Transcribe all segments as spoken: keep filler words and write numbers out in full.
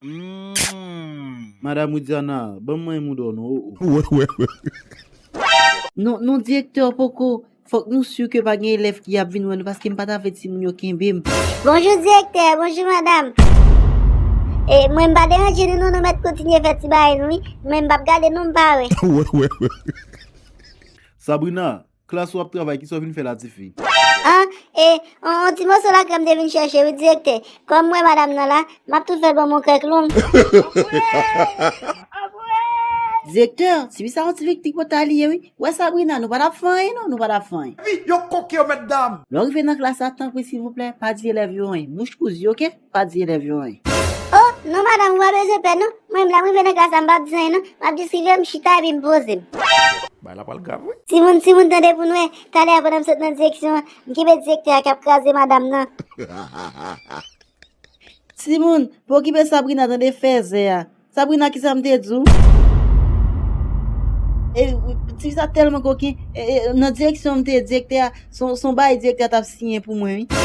Mm. Madam Widiana, ban m manyen mouda w non. Oh, oh. Non, non, direktè, poko. Fòk nou si ke pa gen elèv ki ap vin wè nou, paske m pa t avèti moun yo kenbe m. Bonjou, direktè. Bonjou, madam. E, mwen, m pa deranje nou, non, nou mèt kontinye fè ti bagay nou, wi. Mwen, m p ap gade, non, m pa wè. Sabrina, klas ou ap travay, kisa w vin fè la, tifi? An, e, on, on ti moso lakrè m te vin chèche, wi, direktè. Kòm m wè madam nan la, m ap tou fè l ban m on krèk long. Direktè, tifi sa on ti viktim pòta li ye, wi. Wè Sabrina, nou pa t ap fè anyen, non, nou pa t ap fè anyen. Wi, yo koke yo, mètdam. Lè w rive nan klas la, tanpri, silvouplè, pa di elèv yo anyen. Bouch kouzi, oke? Pa di elèv yo anyen. Oh, non, madam, ou pa bezwen pè, non. Mwen, m la, m rive nan klas la, m p ap di anyen, non. M ap jis rive, m chita, epi m poze m. Bagay la pral grav, wi. Timoun, timoun, tande pou nou wè. Talè a, pandan m sot nan direksyon an, m kenbe direktè a k ap kraze madam nan. Timoun, pa okipe Sabrina, tande fèzè a. Sabrina, kisa m te di w? E, tifi sa tèlman koken, e, e, nan direksyon m te ye, direktè a, se on, se on bagay direktè a t ap siyen pou mwen, wi.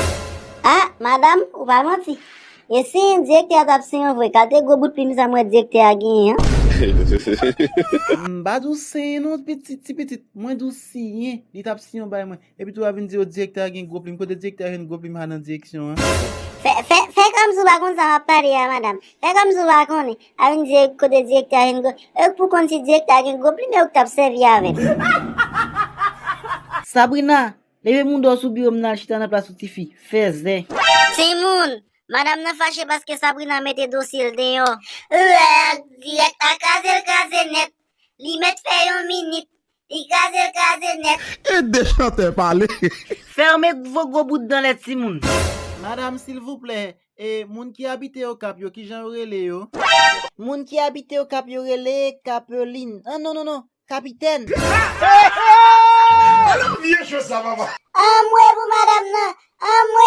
Ah, madam, ou pa manti. E siyen direktè a t ap siyen vre, gade gwo bout plim sa m wè direktè a genyen an. M pa di w siyen non, pitit, ti pitit. Mwen di w siyen, li t ap siyen yon bagay mwen. Epi tou w a vin di yo direktè a gen gwo plim. Kote direktè a jwenn gwo plim sa nan direksyon an? Fè, fè, fè kòmsi w pa konn sa w ap pale a, madam. Fè kòmsi w pa konnen. A vin di kote direktè a jwenn gwo. E pou konn si direktè a gen gwo plim, e ou k t ap sèvi avè l. Sabrina, leve mouda w sou biwo m nan, al chita nan plas ou, tifi. Fèzè. Timoun, madam nan fache paske Sabrina mete dosye l deyò. Lè dirèk la kraze l kraze nèt. Li mèt fè yon minit. Li kraze l kraze nèt. E de chantè pale. Fèmen vo gwo bout dan lè timoun. Madam, silvouplè, e moun ki abite Okap yo, kijan yo rele yo? Moun ki abite Okap yo rele Kapelin. Ah, non, non, non. Kapitèn. Ala vye jwe sa, papa. Anmwe pou madam nan. Anmwe.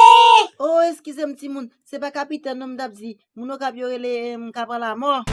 Oh, eskize m, timoun. Se pa kapitèn, non, m t ap di. Moun Okap yo rele, em, Kapa Lamò.